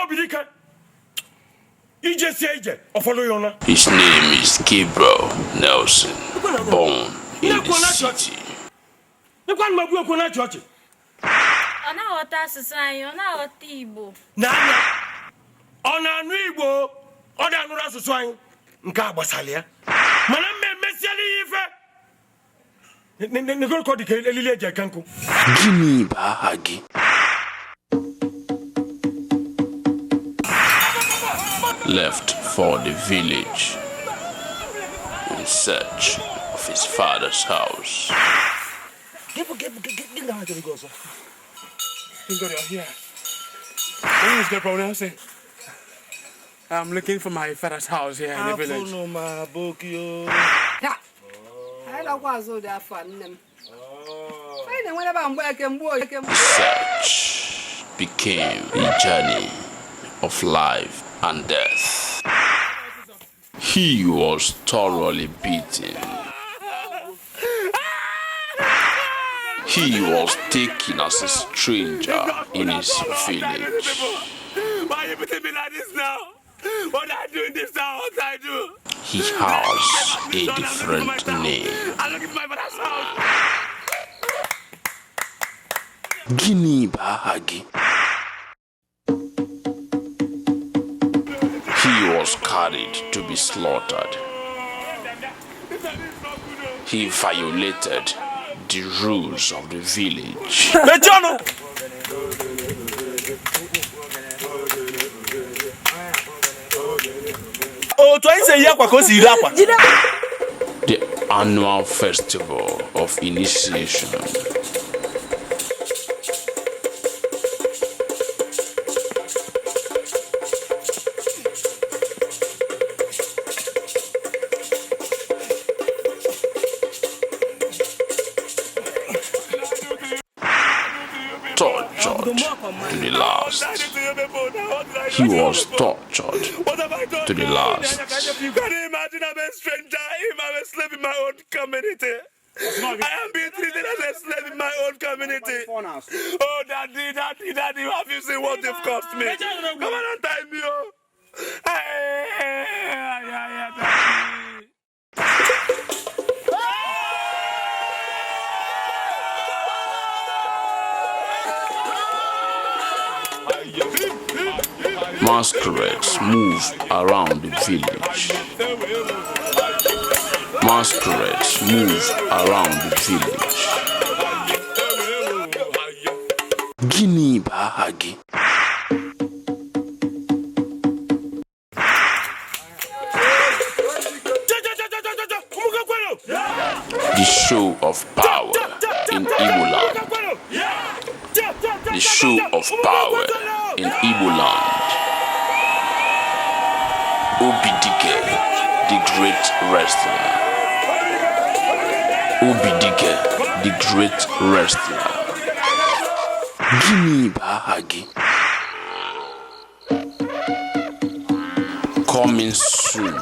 Obidike ije sie ije ụfọdụ ya ụna. His name is Gabriel Nelson, born in the city. Ịkwa mmegbu ekwu na chọọchị. Ọ na-aghọta asụsụ anyị, ọ na-aghọta Igbo. Na-anya ọ na-anụ Igbo, ọ na-anụrụ asụsụ anyị nke a gbasara ya, mana mma emesiala ya ife negorokọ dị ka elili eji eke nkụ. Gịnị bụ aha gị? Left for the village in search of his father's house. Thank God you're here. My name is Gabriel Nelson. I'm looking for my father's house here in the village. Anyị lakwa azụ ụdị afọ a nne m. Anyị na-enwere ebe a mgbe eke mgbe oyi eke The search became a journey of life and death. He was thoroughly beaten. He was taken as a stranger in his village. Why are you beating me like this now? What I do in this town? What I do? He has a different name. I'm looking for my father's house. Gịnị bụ aha gị? He was carried to be slaughtered. He violated the rules of the village. Mechie ọnụ. Otu anyị si eyi akwa ka o si yiri akwa. The annual festival of initiation. Tortured to the last. He was tortured to the last. You can imagine I'm a stranger if I'm a slave in my own community. I am being treated as a slave in my own community. Oh, daddy, daddy, daddy, have you seen what they've cost me? Come on and tie me, oh. Hey, hey, hey, hey, daddy. Masquerades move around the village. Masquerades move around the village. Gịnị bụ aha gị? The show of power in Igbo land. The show of power in Igbo land. Obidike, the great wrestler. Obidike, the great wrestler. Gịnị bụ aha gị? Coming soon.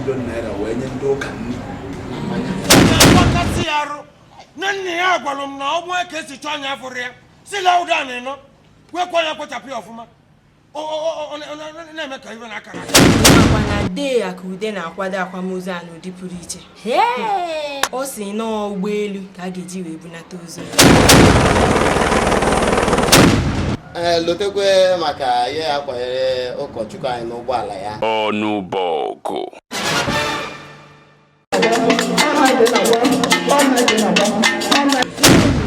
Naira wee nye ndị ụka nri na mmanya. Agbakasị ya arụ na nna ya gwara m na ọ bụ ka esi chọọ anya fụrụ ya si lauda na ịnọ wekwa ya kpochapụ ya ọfụma na-eme ka ibe na-akara aka. Makwa na dee Akude na-akwado akwamozu a n'ụdị pụrụ iche. Ọ sị nọọ ụgbọelu ka a ga-eji wee bunata ozu. Ee, lotekwe maka ihe ya kwanyere ụkọchukwu anyị n'ụgbọala ya. Ọnụbọgụ.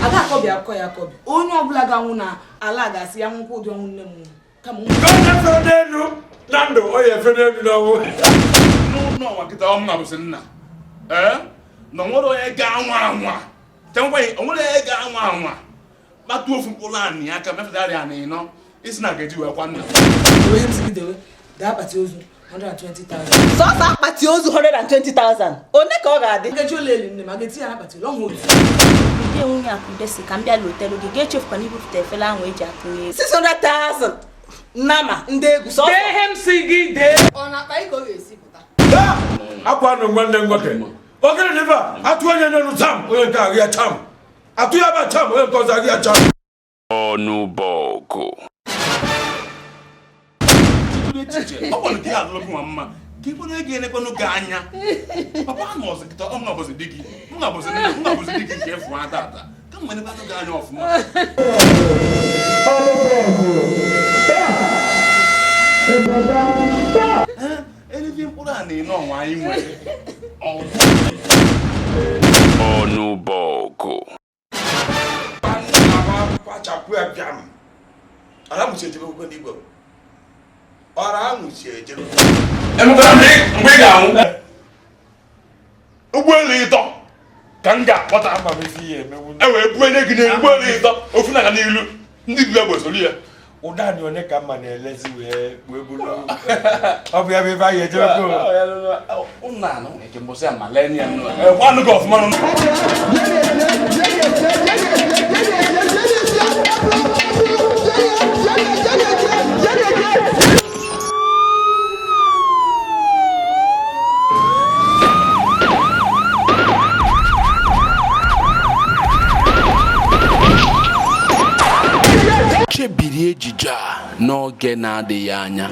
Ada akọbi akọ ya akọbi onye ọbụla ga-anwụ na ala ga-asị ya nwụkwa ụdị ọnwụ nne m nwụrụ kama Onye fere n'elu na ndụ, onye fere n'elu n'ọnwụ. N'ụlọ nkịta ọ m na-abụsị nna ee na onwere onye ga-anwa anwa chekwa onwere onye ga-anwa anwa kpatu ofu mkpụrụ anị aka mefụtarị anị ịnọ isi na ga-eji wee kwa nna. Onye m si gị dewe daa akpati ozu 120,000. Sọsọ akpati ozu 120,000 one ka ọ ga-adị? Nkechi ụlọ elu nne m a ga-eti ya n'akpati ụlọ ọhụụ otu. Ude nwunye Akude si ka m bịa lotelu gị ga-echefukwana ibupụta efere ahụ eji atụnye ego. 600,000 nama ndị egwu sọsọ. Dee ihe m si gị dee. Ọ na-akpa ị ka ọ ga-esi pụta? Akwa nụ nwanne m nwoke ogene dị ebe a atụ onye n'elu cham onye nke ahụ ya cham atụ ya ba cham onye nke ọzọ ahụ ya cham. Ọnụbọgụ. Ọ gwara gị alụlụ gị nwa mma ka ịbụrụ ego elekwanụ gị anya papa nọ ọzọ kịta ọ nwa bụzi di gị nwa bụzi nna nwa bụzi di gị nke efu ata ata ka m elekwanụ gị anya ọfụma. Eriri mkpụrụ a na-ene ọnwa anyị nwere. Ọnụbọgụ. Kwachapụ ya bịam ara mụchi ejebe akwụkwọ n'igwe ọra amụchi ejebe. Emekwana mgbe ị ga-anwụ ụgbọelu ịtọ ka m ga-akpọta e wee buo nye gị n'elu ụgbọelu ịtọ ofu na-aga n'ilu ndị bi egbe soro ya. Ụda ni one ka mma na-elezi wee wee buru ọ bụ ya bụ ebe anyị ejebe ko. Ụnụ anụ nke mbọsị a ma lee ya nụ gwanụ gị ọfụma nụ. Chebiri ejije a n'oge na-adịghị anya.